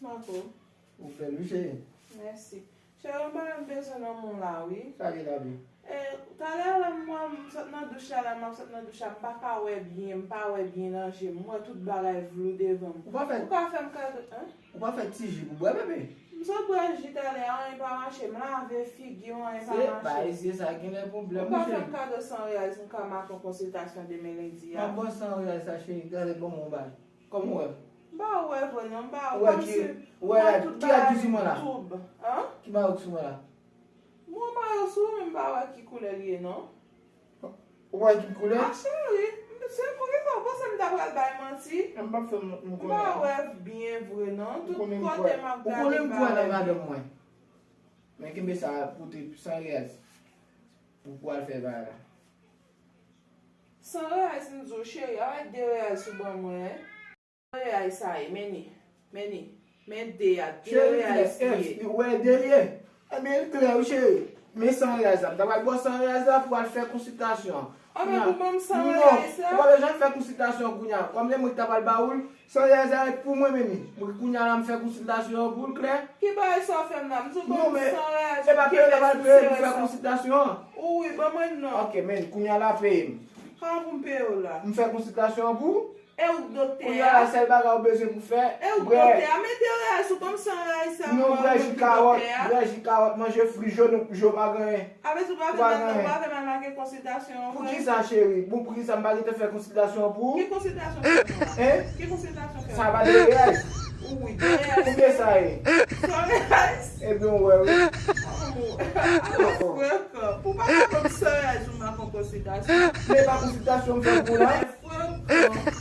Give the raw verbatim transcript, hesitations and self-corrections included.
Mako. Ou bèl wi cheri. Mèsi. Cheri, yon bagay m bezwen nan men w la wi. Sa gen la wi. E, talè a la m wè m sot nan douch la la, m ap sot nan douch la, m pa ka wè byen, m pa wè byen nan je m, m wè tout bagay vlou devan m. Ou pa fè, Ou ka fè m kado, en? Ou pa fè ti ji pou bwè bebe. M sot bwè ji talè a, anyen pa mache, m lave figi m, anyen pa Se mache. Bay se sa gen lè Ou pwoblèm pa wi fè m cheri. Kado san rèz, m ka make yon konsiltasyon demen lendi M ap a. Bò san rèz sa cheri, gade ban m yon bay. Kòman w wè? M pa wè vre non, m pa Ou wè ki, ou wè la, ki rad ki sou mwen la? Ki mayo ki sou mwen la? Mwen mayo sou ou, men m pa wè ki koulè li ye non. Ou wè ki koulè? A cheri, se pou ki sa w panse m ta pral bay manti? M p ap fè m m M pa wè byen vre non, tout kote m ap Ou gade konnen m m pa kwè wè nan madanm byen. Mwen. Men kenbe sa pou te san rèz. Pou pou al fè bagay la. San rèz m di w cheri, avèk de rèz ou ban mwen. San rèz sa ye, men ni, men ni, men de a, de Cheri, rèz li ye. Ou wè de l ye. Ebyen, l klè wi cheri. Men san rèz la, m ta pral bò san rèz la pou al fè konsiltasyon an. Anben pou ban m san rèz Ou la. pa bezwen fè konsiltasyon kounye a. Kòm se mwen ki ta pral ba ou l, san rèz la pou mwen men ni. Mwen kounye a la m fè konsiltasyon an pou l klè. Ki bagay sa w fè m la? M di w ban Non m men, san rèz se pa peye ta pral peye pou fè konsiltasyon an. Wi, ban mwen non. Ok, men kounye a la peye m. Kòman pou m peye w la? M fè konsiltasyon an pou ou. E ou k doktè Kounye a a? La sèl bagay ou bezwen pou fè, E ou k bwè. Doktè a? Men de rèz ou ban m san rèz sèlman. Non, bwè ji kawòt, bwè ji kawòt, manje fri, je w pa gen anyen. Apre tou pa fè mal, pa fè mal make konsiltasyon an vre. Poukisa cheri? Bon, poukisa m pa gentan fè konsiltasyon an pou ou? Ki konsiltasyon fè mal? Hein? Ki konsiltasyon fè Sa mal? Pa de rèz. Wi, de rèz. Konbyen sa ye? San rèz. Ebyen, ou wè wi. Frekan. Pou pa ka ban m san rèz ou make yon konsiltasyon. Men pa konsiltasyon m fè pou ou la. Frekan.